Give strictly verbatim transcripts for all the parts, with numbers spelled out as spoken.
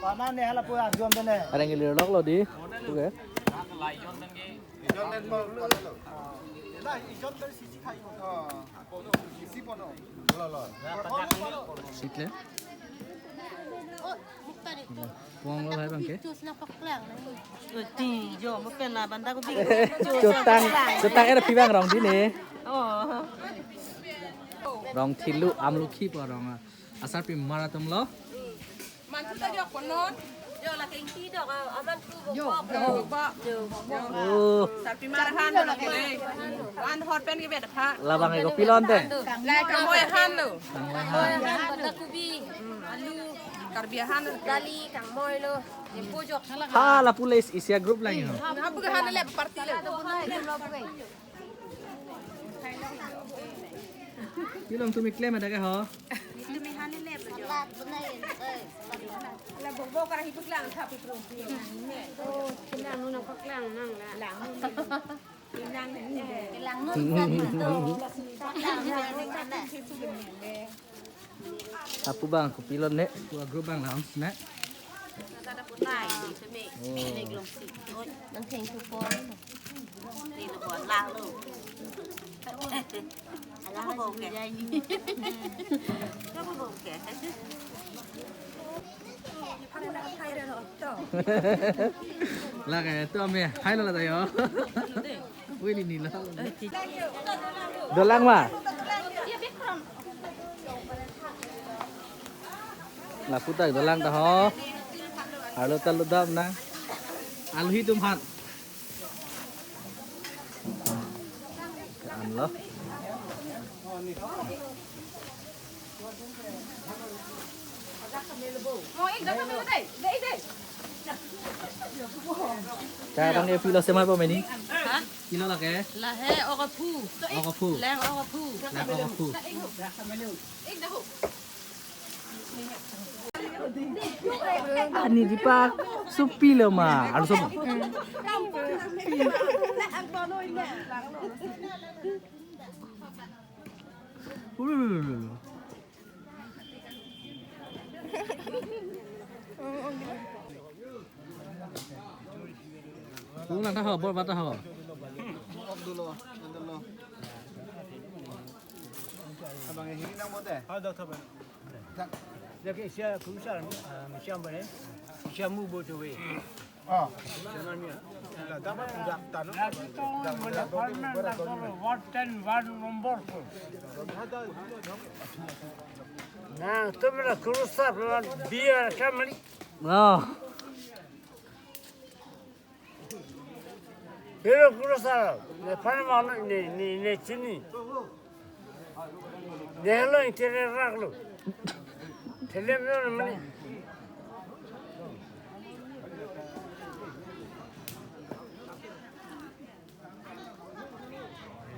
Mana ne hala pu arjum dene. Areng ilir lok lo di. Oke. Sitle. Puang lo hai bangke. Ti jo mo pen la banda ko bi. Chutang, chutang era pibang rong di ne. Oh. Rong thilu amlukhi pu arong. Asarpi mar atum lo. Mantu ta jok konon. Jo la kengti dok, ah, aman tu jo, bok, jo, bok. Jo, bok. Oh. Sarpi mar han lo ke. Wan hot pen ke bet pha. Labang eko pilon te. Lai kangmoi han lo. Kangmoi han. Kangmoi han, bata kubi. Alu. Karbi han. Dali kangmoi lo. Jempo jok. Ha, lapu le isi a group lang ho. Hapu ke han le party le. Pilon tumi klem ada ke ho? Tumi han le le jo. La bok bok kara hipuk lang tha pipro. Oh, kena nu nang paklang nang la. Lang nu. Lang nu. Lang nu kan to. Apu bang, kopilon ne, pu agro bang langsung ne. Nasa ada punai, di sini. Oh. Ini gelom si. Oi, nang keng tu pon. Ini lo pon lah lo. Alah, bong ke. Kamu bong ke. Lake tu ame hai lo la tayo. Wih, ini, ini lah. Dolang ma? Lapu ta dolang ta ho. Arlo ta lodam na. Aluhi tum han. An lo. Mo ik daka melo dei, dei, dei. Cha bang e pilo semar po meni? Ha? Pilo lake? Lahe ok aphu. Ok aphu. Leng ok aphu. Leng ok aphu. Ik dahu. Ani dipak supilo ma, harus apa? Kung lang ta ho, bor bat ta ho. Abang ini nang bote. Jaki sia kurusar, ah, macam apa ni? Sia mu bote we. Ah. Jangan ni. Dah dapat dah tanah. Ward ten, ward number four. Nah, tu mera kurusar, biar kami. Oh. Hero kurusar, ne pan mano ne, ne, ne chini. Ne lo intere rak lo. Thelem lo mani.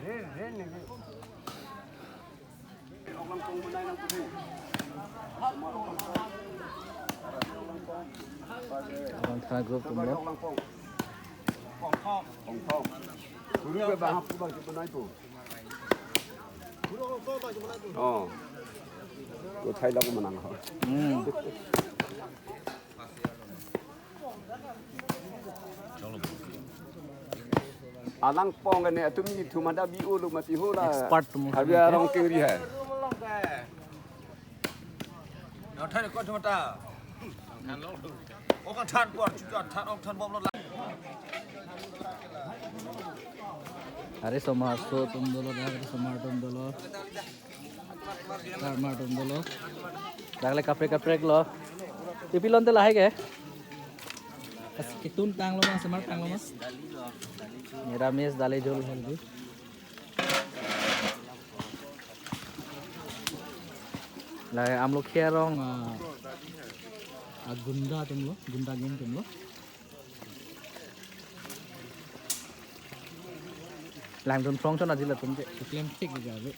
Re, re, ne. Abang thana group tum lo. Oh. Ko thai la ko manang ho. Hmm. Alang pong kene atum ni thum ada bi ulo mati hola. Expert tum. Abi arong kengri hai. Than ko thum ta. Than lo. Ok than por chuta than ok than bom lo. Are somar so tum dolo, are somar tum dolo. Karmar tum dolo. Dak le kaprek kaprek lo. Tipilon te lahai ke. Kas kitun tanglo ma, semar tanglo ma. Niramis dali jhol hal di. Lahai amlo kherong, ah, ah, gunda tum lo, gunda gang tum lo. Langdun phrong chon ajila tum ke. Keklem thik ga ave.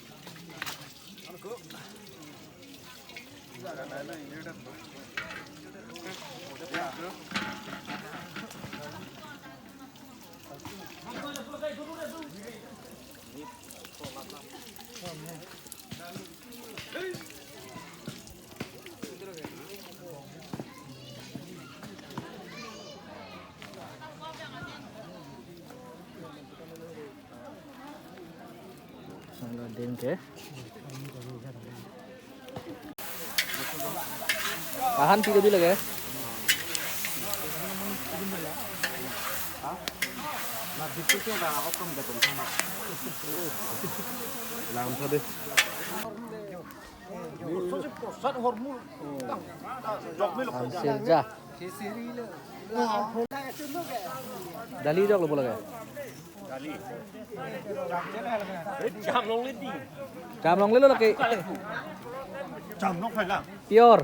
Halo, din ke. Ahan pi kadu lage. Lam sa de. Ansirja. Dali jok lo lage. Jam longle di. Jam longle lo lake. Jam long phai lang. Pure.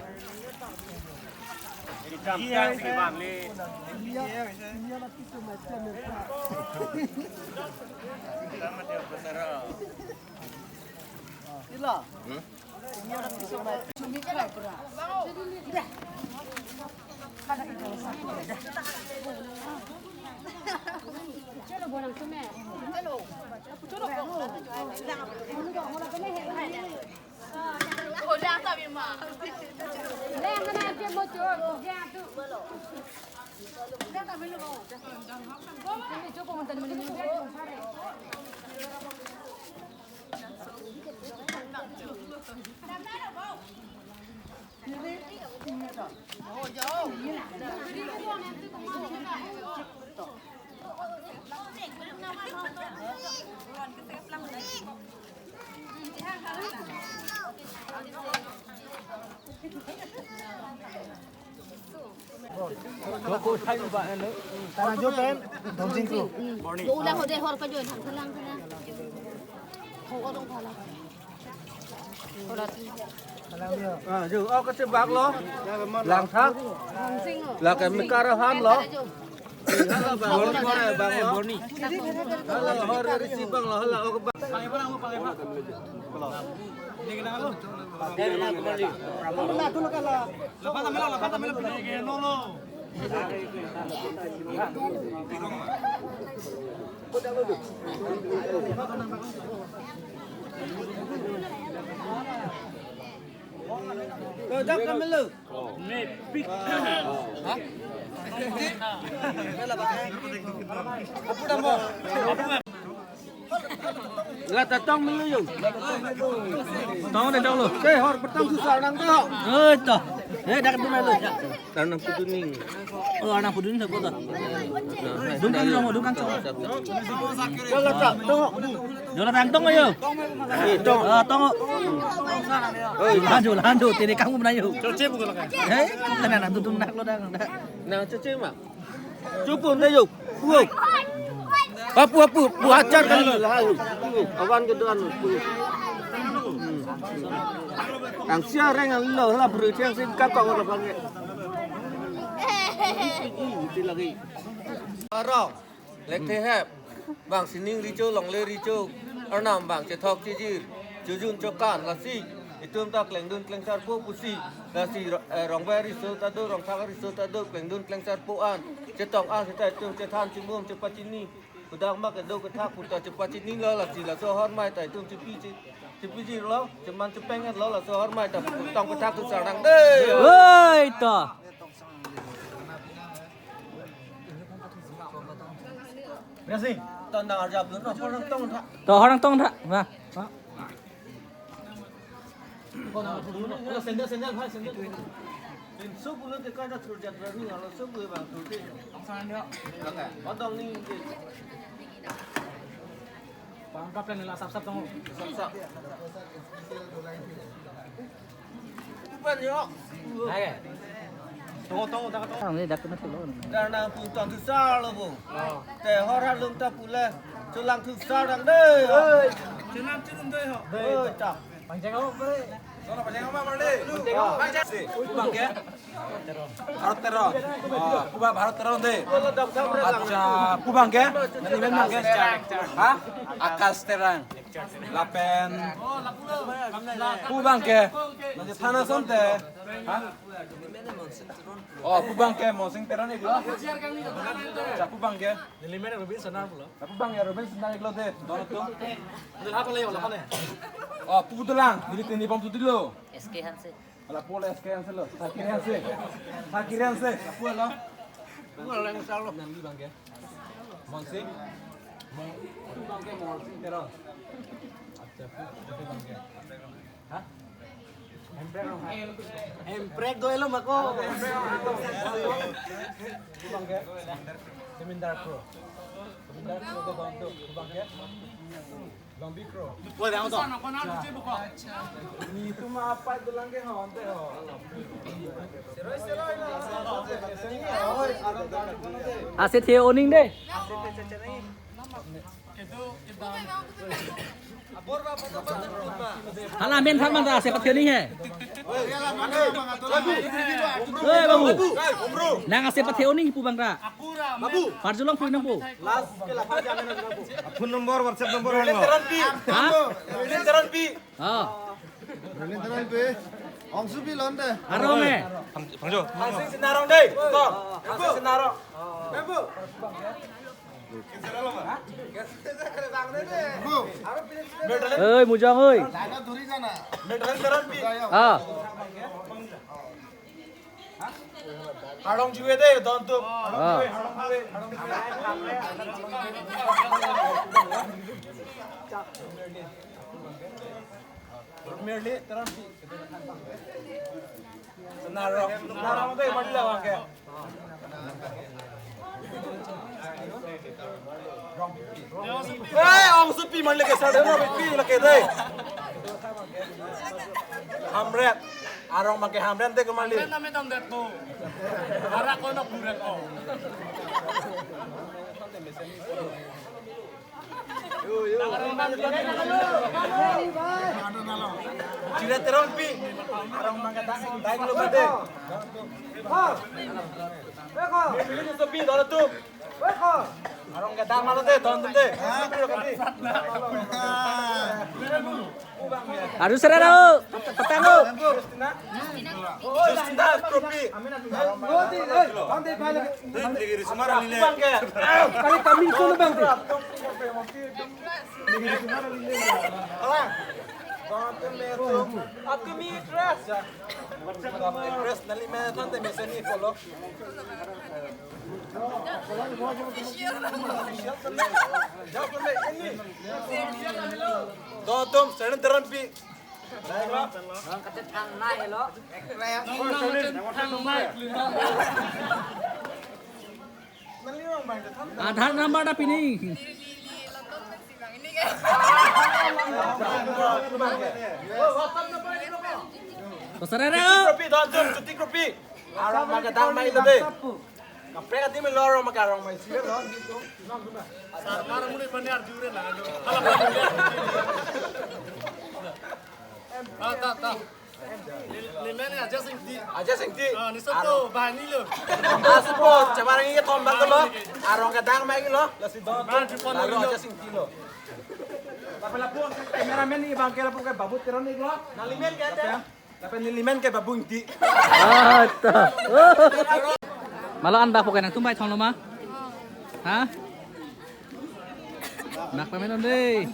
Jam jam si bang le. Ila. Hmm? Tanajo pen, Dongching Kro. Ulang hode hor kajo, thang thalang thalang. Ho odong thalang. Ah, jo, oh, kachebak lo. Langthak. Dongching Kro. Lake mekar ham lo. Hala bang, bang, bang lo. Hala hor risi bang lo, hala, oh, bang. Dak kamelo. Hah? Apu damo. La ta tong melo yo. Tong de tong lo. Ke hor petang susar nang to. Eh to. Eh dak tu melo. Karena putu ning. Oh, anak putu ning sabo to. Dungkan tong, dungkan tong. Kalau tak tong. Jola tang tong yo. Eh, tong. Ah, tong. Oi, lanjo, lanjo, tini kamu na yo. Choche bukan kan? Eh, kana na tutum nak lo dang. Nang choche ma. Chupun na yo. Pu. Apu, apu, pu ajar kali. Awan ke doan. Pu. Ang sia reng ang lo la bru cheng sin ka ko la bang. Iti lagi. Arong. Lekthe hep, bang sining recho longle recho, arnam bang chethok chejir, chojun chokan lasi, itum ta klengdun klengsarpo pusi, lasi ro-, eh, rongbe riso ta do, rongthak riso ta do, klengdun klengsarpo an, chetong an seta itum chethan chimum chepachini, udak mak kedo kethak puta chepachini lo lasi laso ahormai ta itum chepi che-, chepijir lo, cheman chepeng lo laso ahormai ta tong kethak tu sarang de. Oi to. Berhasil. Tandang arjap dulu, orang tong tha. To orang tong tha. Nah. Sendal, sendal, hai, sendal. Din sup ulun te kada thurjat berani kalau sup gue bang thur te. Odong ni. Pangkap dan nila sap-sap tong. Sap-sap. Ipan yo. Hai. Tong tong tong tong. Ang ni dak na tulo. Karena putang susar lo bu. Te hor halum ta pule. Chulang susar dang de. Chulang chulang de ho. Oi ta. Pangjeng ho bre. Sono pangjeng ho ma bre. Pangjeng ho. Pangjeng. Bharot Teron. Ah, pu bang Bharot Teron de. Acha, pu bang ke? Nani men bang ke? Ha? Akash Terang. Lapen pu bang ke? Nani thana son te. Ha? Oh, pu bang ke Monsing Teron iklo. Acha pu bang ke? Neli men Robinson Arpulo. Pu bang ya Robinson Arpulo de. Dono tum. Neli hapa le yo, hapa le. Oh, pu dolang. Neli tini bom tu dilo. S K Hanse. Ala pula S K Hanse lo. Sakiri Hanse. Sakiri Hanse. Pula lo. Pula lo yang selalu. Nangli bang ke? Monsing? Mon-, bang ke Monsing Teron. Acha, Emprek do elo mako. Zemindar kro. Zemindar kro do bang do bang ke. Bang bikro. Ni tuma apa itu langke ho ante ho. Ase the oning de. Hala men than man ta ase pathe oning he. Hey, babu. Nang ase pathe oning pu bang ra. Babu. Parjulong pu nang pu. Phone number, WhatsApp number. Berlin lo. Teranpi. Ha? Berlin Teranpi. Oh. Berlin Teranpi. Ongsupi lonte. Arong eh. Pang, pangjo. Asing Sinarong dei. To. Asing Sinarong. Babu. Oi, Mujang oi. Berlin Teranpi. Ah. Arong juwe dei, don tu. Arong juwe, arong juwe, arong juwe. Merli, Teranpi. Sinarong, Sinarong dei, mali lawang ke. Eh, ongsupi man lake sa dei, pi lake dei. Hamren. Arong make Hamren dei kemali. Hamren name dong det tu. Arak kono kurek ko. Chira Teranpi. Arong mangga dang, dang lo bade. Mili ni sopi dolo tu. Arong gadang malo de, don de. Aduh, serah lo. Petang lo. Justina, Justina, kopi. Bang de, bang lagi. Bang ke. Kali kami sono bang de. Alang. Don't make me dress. Dress nali me tante me seni follow. Don't tum seren teran pi. Aadhaar number ta pini. Kosara ra. Kopi, don tum, chuti kopi. Arong magadang mai lo de. Kaprek ati me lo arong magarong mai sih lo. Sarkar muli pani arju re na. Ah, ta, ta. Ni, ni mene Ajay Singh Ti. Ajay Singh Ti. Ah, ni sopo, arong. Bahani lo. Ah, sopo, chabarang ini tombang lo. Arong gadang mai lo. Lasi don. Bahani tum, pon lalu lo. Ajay Singh Ti lo. Tapi lapu cameraman ni bang ke lapu ke Babu Teron ni lo. Nalimen ke ada. Tapi nilimen ke Babu Ingti. Ah, ta. Malo an ba pokai nangtum bai thong lo ma? Ha? Nak pamenon dei.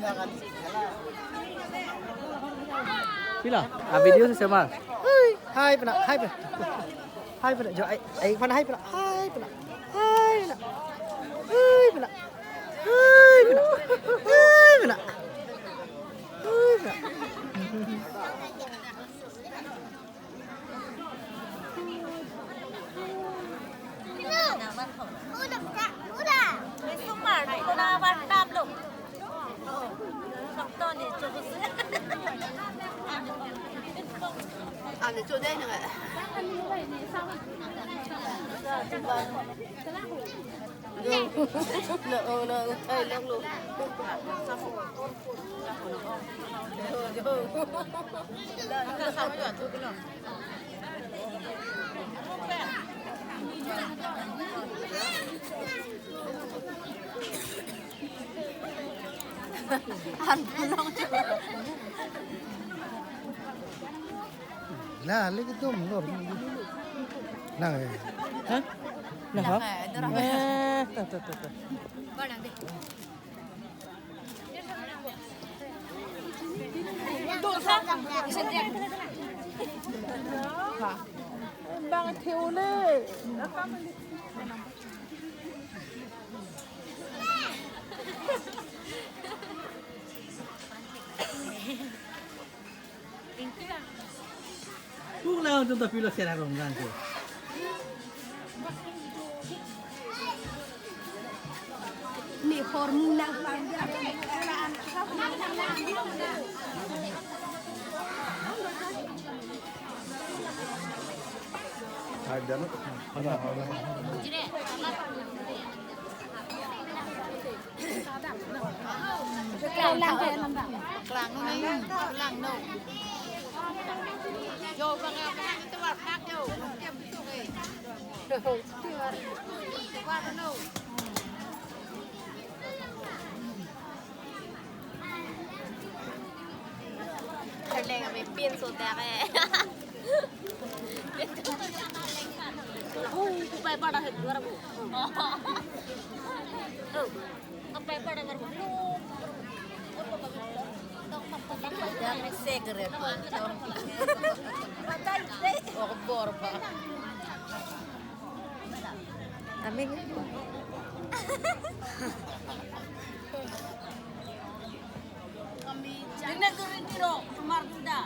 Pila? A video si semar. Hai pena, hai pena. Hai pena, jo ai, ai pena, hai pena, hai pena. Hai pena. Hai pena. Hai pena. Hai pena. Hai pena. La, lagi dum lor. Nang eh. Hah? Nah, ha? Eh, to, to, to, to. Bang Theo le. Junta pilo sera rong rang ko. Ni hormon nang pang. Klang no, klang no. Yo, bang, yo, bang, itu warna yo. Kem itu ke. Itu warna no. Therdeng kami pin so dak eh. Hui, kupai pada het dua ribu. Oh, kupai pada dua ribu. Yang secret. Oh, bor, Pak. Kami. Kami jangan kering kiro, kemar duda.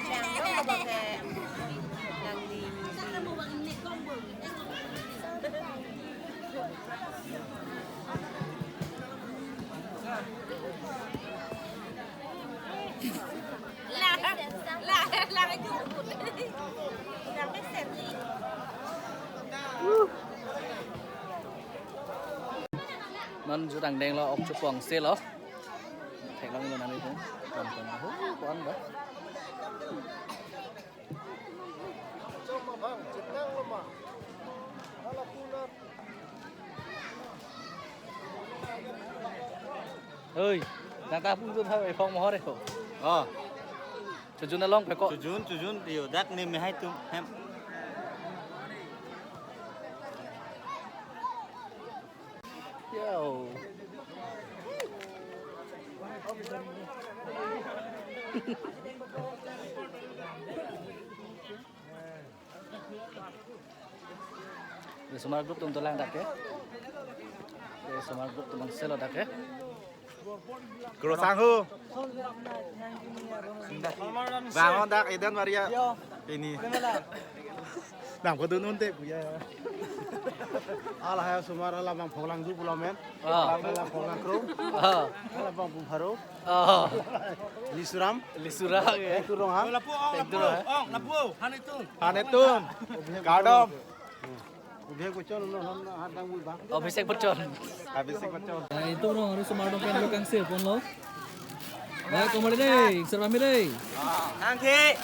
Jangan pakai nang di. Non jutang denglo, ok chupong selo. Theklonglo nami pun. Pon pon. Hu, pon ba. Oi, nang ta pung tu tha, eh, phong mohor eh ko. Oh. Chojun along pe ko. Chojun, chojun, yo, dak ni me hai tum, hem. Yo. Osomar group atum dolang dak ke. Osomar group atum angselo dak ke. Kro sangho. Bangon dak Eden Maria. Ini. Nang ko dun unte puya. Ala hai osomar ala bang phonglang du pulo men. Ah. Ala bang phonglang kro. Ah. Ala bang pung pharo. Oh. Lisuram. Lisuram, ya. Itu dong ha. Lapu ong, lapu ong, lapu. Hanetun. Hanetun. Kardom. Ubhe kuchon no hon hadang mui bang. Abhishek Bachchan. Abhishek Bachchan. Nah, itu dong harus semua dong kan belakang sih pun lo. Nah, kembali deh, serba mi deh. Sangsi.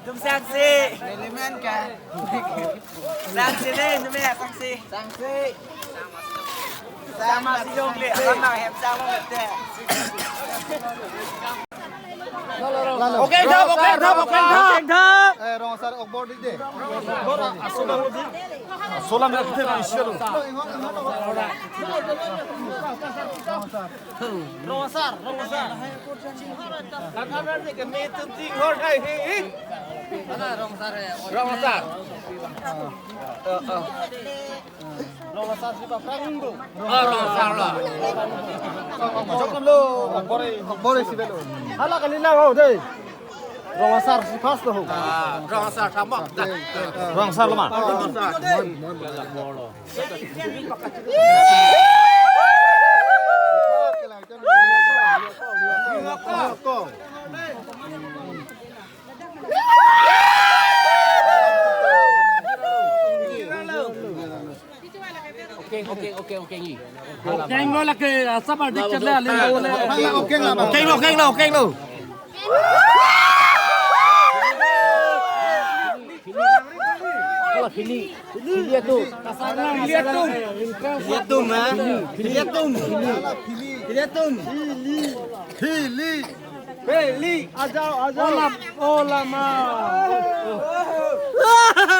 Itum sangsi. Elemen kan. Sangsi deh, itum ya sangsi. Sangsi. Sama si Jongle, apa nang hem sama mete. Okay, thap, okay, thap, okay, thap. Eh, Rong Asar ok bor dik de. Solam ya kita isialo. Rong Asar, Rong Asar. Kakak nanti ke meeting ting hor hai hei. Mana Rong Asar ya? Rong Asar. Eh, eh. Rong Asar si paprang do. Ah, Rong Asar lo. Jok lo. Bore, bore si belo. Hala kali na ho dei. Rong Asar si pas lo ho. Ah, Rong Asar sama. Rong Asar lo ma. Rong Asar. Okay, okay, okay, okay, ngi. Keng lo lake, ah, sabar dik chat le, aling lo le. Keng lo, keng lo, keng lo. Hala, phili. Phili atum. Phili atum. Phili atum, ha? Phili atum. Phili atum. Phili. Phili. Ajao, ajao. Ola, ola ma.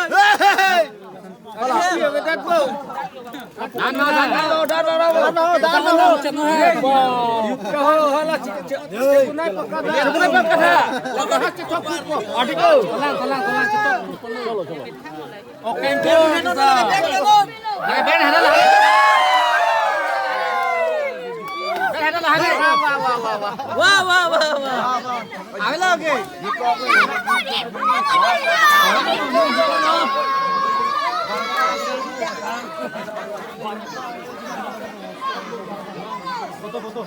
Hey, hey. Ola. Iya, betul, bro. Dan, dan, dan, dan, dan, dan, dan, dan, dan, dan, dan. Yuk, kau, hala, cik, cik, cik, kunai pakat, kunai pakat, ha. Adik, oh. Tenang, tenang, tenang, cik. Chalo, chalo. Okay, go, bisa. Dai, ben, hana lah. Ben, hana lah, hana. Wah, wah, wah. Wah, wah, wah, wah. Ang lagi. Foto, foto.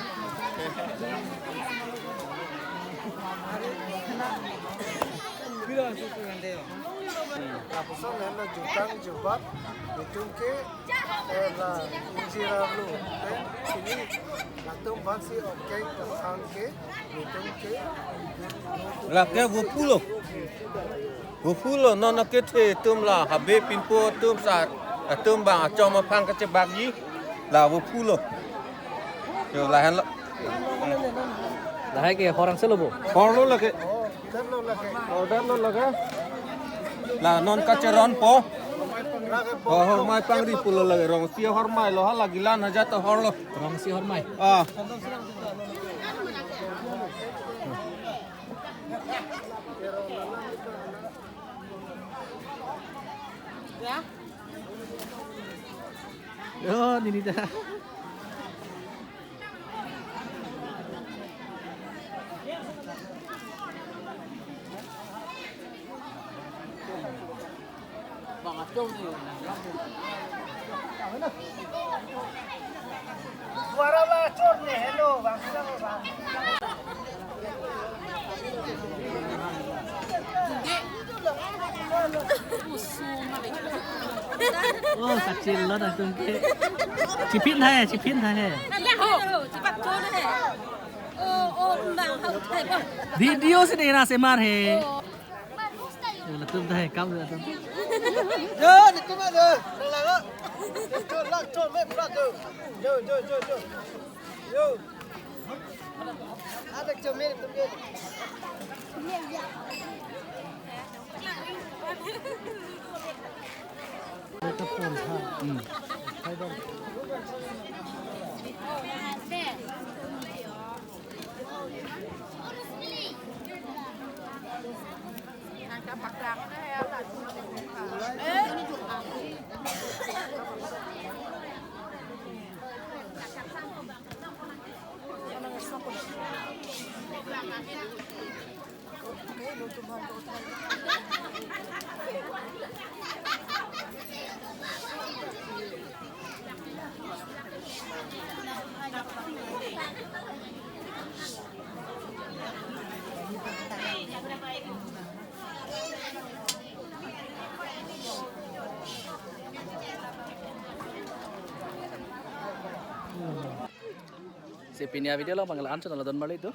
Lapuson lahenlo jutang jubat, netum ke, eh, la ingjir arlo. Te pini latum bansi okeng kesang ke, netum ke. Lake vo pulo. Vo pulo, non akethe atum la, habe pinpo atum sar, atum bang achom aphan kachebakji, la vo pulo. Yo, lahenlo. Lahai ke hor angse lo bo. Horlo lake. Oh, datlo lake. La non kacheronpo. Oh, hormai pangri pulo lake. Rongsi hormai lo, hala gilan haja to horlo. Rongsi hormai. Ah. Ya. Yo, nini ta. Suara bacor nih, hello, bang. Oh, kacil lo dah tungke. Chipin hai, chipin hai. Video sini rasa mar he. Yo, latum dah he, kam latum. Yo, latum ada. Yo, yo, yo, yo. Yo. Ada cemil, cemil. Si pini a-video lo panggilan channel don mali tu.